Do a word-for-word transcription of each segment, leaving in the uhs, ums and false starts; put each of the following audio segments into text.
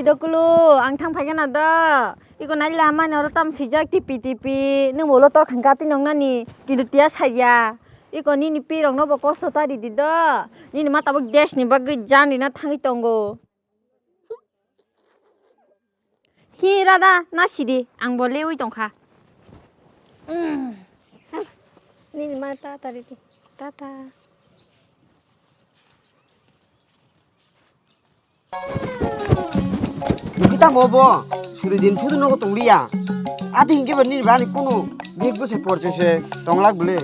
Tokulu, ang thang phaikha na do. Iko naila mani oro tam swijak tipi tipi. Nwng bolo tor khangka twi nongnani. Kintu tiya saya. Iko nini pirokno bo kosto ta ridi do. Nini ma tabuk desh ni bagwi jan rina thangwi tongo. Hi rada na sidi, ang bo lewi tongkha. Mm. Nini ma ta ta ridi. Ta ta. Kita mo bo, suri din thudu nogo tongliya. Ati hingke ba nini bani kunu big bo se porche se tonglak bole.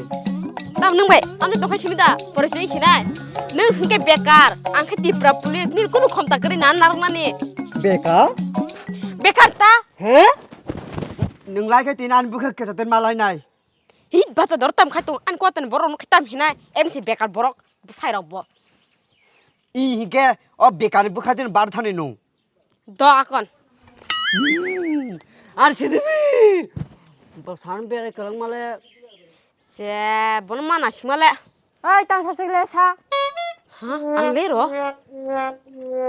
Tam nung bai, amni tongkhai simi da, porche sinai. Nung hingke bekar, ang khe Tipra police, nini kunu khomta kwrwi nan narwknani. Bekar? Bekar ta? He? Nung lai khe tin ani bwkha kesa ten malai nai. Hi bata dor tam khai tong, ani kwatani borok no khe tam hinai, M C bekar borok, bwsai rok bo. I hingke o bekar ni bwkha din bar thani nung. Do akon. Hmm, ar sidibi. Bo san berai kalang male. Je, bono mana sing male. Oi, tang sa sing le sa. Ha, ang le ro.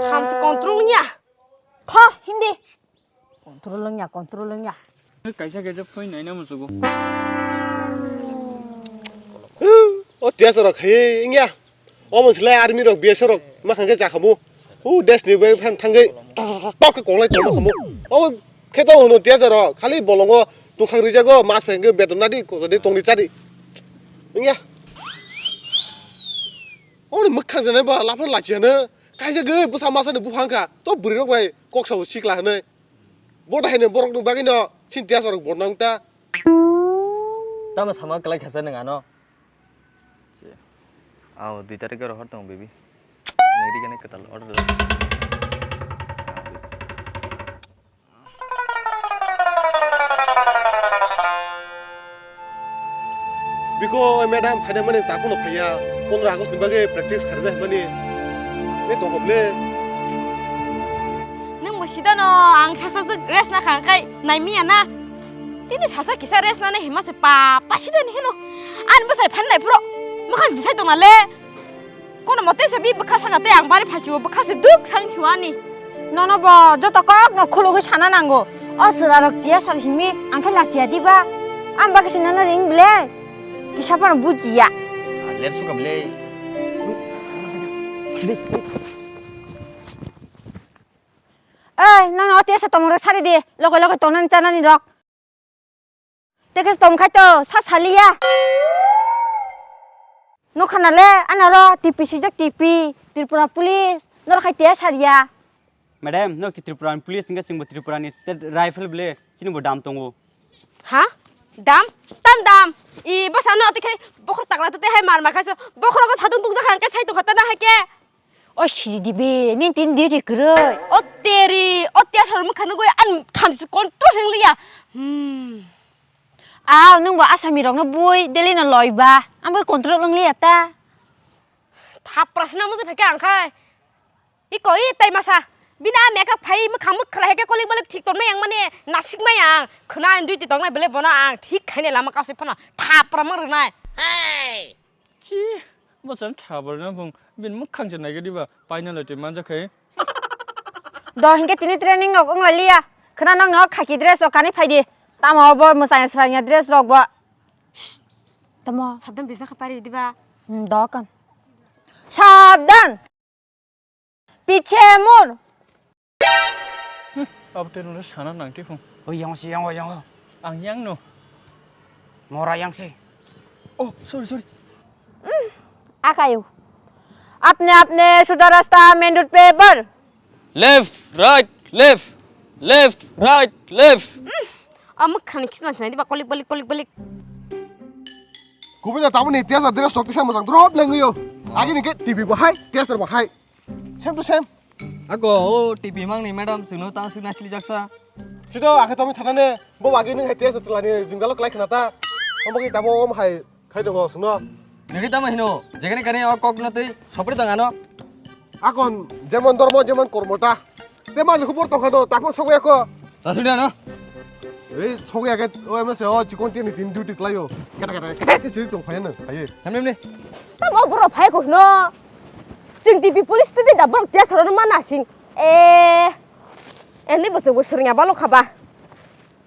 Tham se control nya. Tho, hindi. Control wngya, control wngya. Kaisa kaisa phoi naina musugo. O tiya chwra khai wngya. Omo slai army rok B S F rok makhang khe chakhamu. Hu desh ni bai phan thangwi tok tok khe konglai tongma khamu. O khe to hwno tiya chwra khali bolongo tukhang rijago mas phai khe beton nadi kosadi tongni chadi. Wngya. Oni mwkhang jane ba laphan lachiya no. Kaisa gwi bwsa masa ni buphang kha. To bwrwi rok bai kok sabo sikla hwnwi. Bo dai hwnwi borok ni bagwi no sini tiya chwra rok bo nang ta. Tamo sama kwlai kha se nwng ano. Ao dui tarik aro hor tong baby. Nagri gane kwtal order. Biko, madam, khaina mani ta kono phaiya. Pondro August ni bagwi practice kharjak mani. Ni tongkho ble. Nwng bo sida no, ang sasa rest na khang kai nai miya na. Tini sasa kisa rest na ne hima se pa, pa sida ni hino. An bwsai phan nai pro. Mokha disai tong na le. Kono mote se bi bwkha sanga tei ang bari phaisu, bwkha se duk sang su ani. Nono bo joto kok no khulugwi sana nango. O chwla rok tiya sar himi ang khe lachiya diba? Ang bagwi se nono ring ble. Kisa phano bujiya. Ler suka ble. Ei, nono o tiya sa tomong rok sari di. Loge loge tongnani chanani rok. Tei khe tong khai to, sa saliya. Nukha na le, ano ro T P swijak T P, Tripura Police, noro khai tiya sariya. Madam, nok Tripura Police hingke chwngbo Tripura ni State Rifle bole, chini bo dam tongo. Ha? Dam? Tam dam? I bwsa no tei khai bokhorok takla tei hai mar mar khai so, bokhorok o sadung tungja kha hingke sai tongkha ta na hai khe. O siri dibe, nini tini duty kwrwi. O teri, o tiya sar mwkha nugwi an thamchi control hwngliya. Hmm. Aw, nwng bo asami rokno bui daily no loi ba, ang bo control wngliya ta. Thapra sina mujui phaikha ang khai. Iko i tai masa. Bini a makeup khai mwkhang mwkhra hai khe kolik balik thik tongnai ang mani nasik mai ang. Khwna ang duty tongnai bele bono ang thik khainai lama kausai phano thapra mang rwnai. Chi, bwsano thabar no bung, bini mwkhang se naiga diba, paina loi twi manjak khe. Do hinkhe tini training rok wng lai liya. Khwna nokno khaki dress rok kanwi phai di. Tamo bo mwchang srangya dress rok bo. Shh, tamo. Sabdan bisa khe pari diba. Hmm, do kan. Sabdan. Piche mur. Hmm, abo twi rwno sana nang twi phung. O yang si, yang o, yang o. Ang yang no. Mora yang si. Oh, sorry, sorry. Akayu. Apne apne sudha rasta main road pe bar. Left, right, left. Left, right, left. Amuk khani kisna sinai diba kolik balik kolik balik. Kubui na tabuk ni tiya sa dress rok tisa mojang drop lengwi yo. Agi ni ke T V bo hai, tiya sa bo hai. Same to same. Ako, o T V mang ni madam, chwngno tang sik nasili jaksa. Sido, akhe tomi thana ne, bo wagi nung hai tiya sa chalani jingjalo klai khna ta. Omo ki tamo om hai khai dongo sungno. Nini tamo hino, jekani kani o kok no twi, sopri tang ano. Akon, jemon dormo, jemon kormo ta. Te man khubor tong khano, takon sogya ko. Rasudi ano. Ei, sogya ke, o emna se, o chikon tini tin duty klayo. Kata kata, kata ke siri tong phai na, phai. Hem hem ni. Tamo boro phai ko no. Ching T V police te da borok tiya soro no mana sing. Eh. Eni bo chwngbo swrwngya balo kha ba.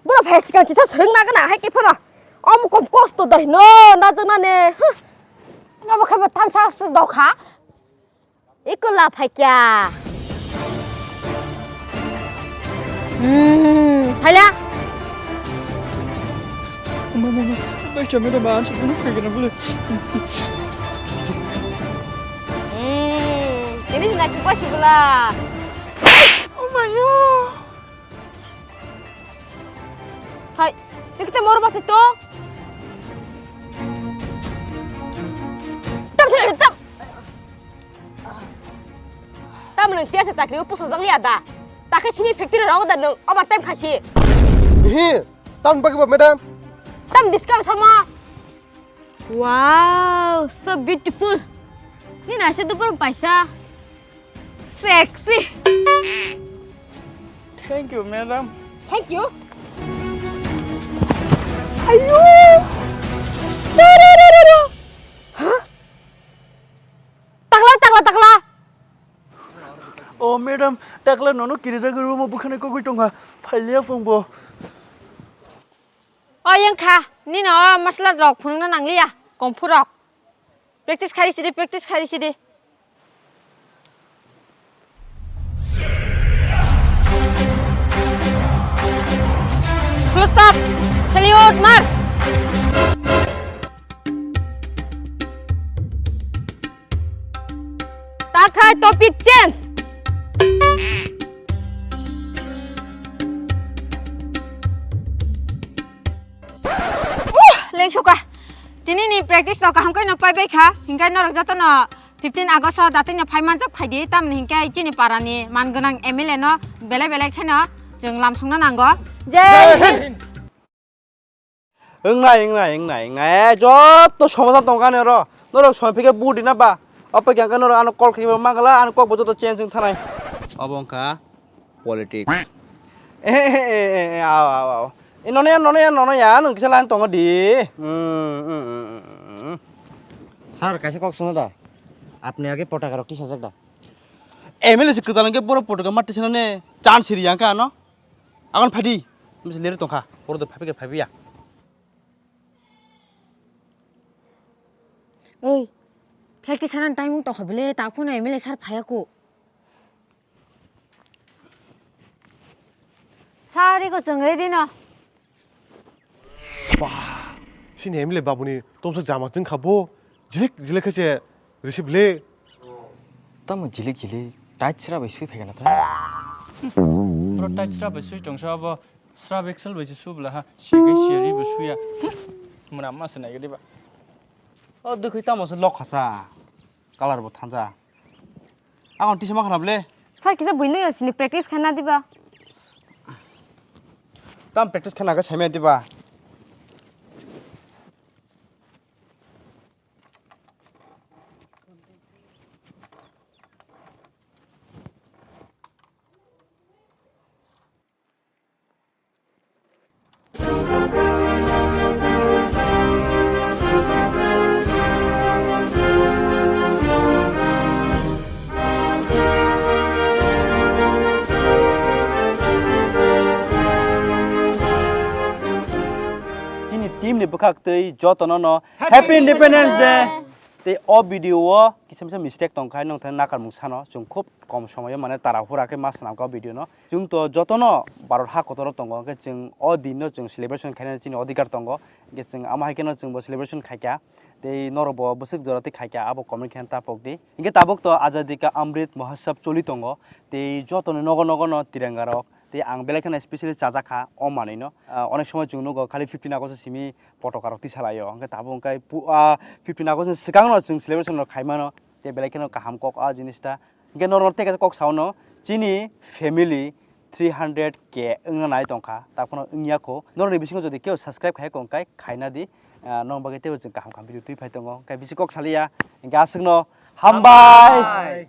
Bono phai sikang kisa swrwngna gana hai khe phano. Omo kom kosto dai no na jana ne. Huh. Abo khe bo thansa se dokha. Iko la phai kya. Hmm, phaila. Mama, mama, bai chami da man chami phai gana bole. Hmm, ini na kipa sibla. Oh my God. Hai, ini kita mau rumah situ. Tam sini, tam. Tam nang tiasa chakri upu sojang liya da. Takai sini factory rong da nang overtime khasi. Hi, tam bagi ba madam. Tam discount sama. Wow, so beautiful. Ni naise dupur paisa. Sexy. Thank you, madam. Thank you. Ayo. Da, da, da, da, da. Hah? Takla, takla, takla. Oh, madam, takla nono kirijak room o bukhani kogwi tongkha. Phailiya phungbo. O yengkha, nino o masla rok phunukna nangliya, kongphurok. Practice khari sidi, practice khari sidi. Full stop. Salute, march. Takhai topic change. Uh, lengsuka. Tini ni practice no kaham kai no pai bai kha. Hingkai norok joto no fifteen August o datwi no phai manjak phai di. Tamni hingkai chini para ni man gwnang M L A no belai belai khe no chwng lam songna nango. Jai Hind. Wngnai, wngnai, wngnai, wngnai. Eh, jotto somosa tongkha ni oro. Norok soi phike vote rina ba. Opo khe hwnkhe norok ano call khe mangala, ano kok bo joto change wng thanai. Obo wngkha politics. Eh, eh, eh, eh, eh, ao, ao, ao. Eh, nono ya, nono ya, nono ya, nwng kisa line tongo di. Hmm, hmm, hmm, hmm, hmm. Sir, kaisa kok swngno da. Apni age potaka rok tisajak da? M L A se kwtal hwnkhe borok potaka ma tisanani chance riya hwnkhe ano. Agon phadi, misi lere tongkha, poro do phabi khe phabi ya. Oi, khelki sanan time wng tongkha bile, ta phone M L A sir phaya ko. Sari ko chwng ready no. Bah, sini M L A babuni tomsa jama chwng kha bo, jilik jilik khe se receive le. Tamo jilik jilik, tight sra bai sui phaikha na ta. Bro tight sra bai sui tongsa abo. Srap excel bai se su bwla ha, sigai siya ri bo suya. Mwnam ma se nai gadi ba. O dukhui tamo se lok khasa. Color bo thanja. Akon tisa ma khanab le. Sir kisa buino ya sini practice khana diba. Tam practice khana ga saimya diba. Chini team ni bwkhak twi jotono no Happy Independence Day. Tei o video o kisa misa mistake tong khai nong thang nakarmung sano chwng khub kom somoyo mane tara hura khe ma swnam kha o video no. Chwng to jotono Bharat ha kotor o tongo, hwnkhe chwng o din no chwng celebration khainani chini odhikar tongo, hwnkhe chwng ama hai kheno chwng bo celebration khaikha, tei norok bo bwswk jora tei khaikha abo comment khe ta pok di. Hwnkhe tabuk to Azadi Ka Amrit Mahotsav choli tongo, tei jotoni nogo nogo no tiranga rok, tei ang belai kheno specially chajak kha o manwi no. Ah, onek somoy chwng nugo khali fifteen August o simi potoka rok tisa lai o, hwnkhe tabuk hwnkhe pu-, ah, fifteen August ni swkang no chwng celebration rok khai mano, tei belai kheno kaham kok a jinis ta. Hingke norok tei kaisa kok sao no, chini family three hundred K wngna nai tongkha, ta phano wngya kho. Norokni bisingo jodi kebo subscribe khai kong kai khaina di, ah, norok bagwi teibo chwng kaham kaham video twi phai tongo. Hingke bisi kok saliya, hingke aswkno hambai. Hambai.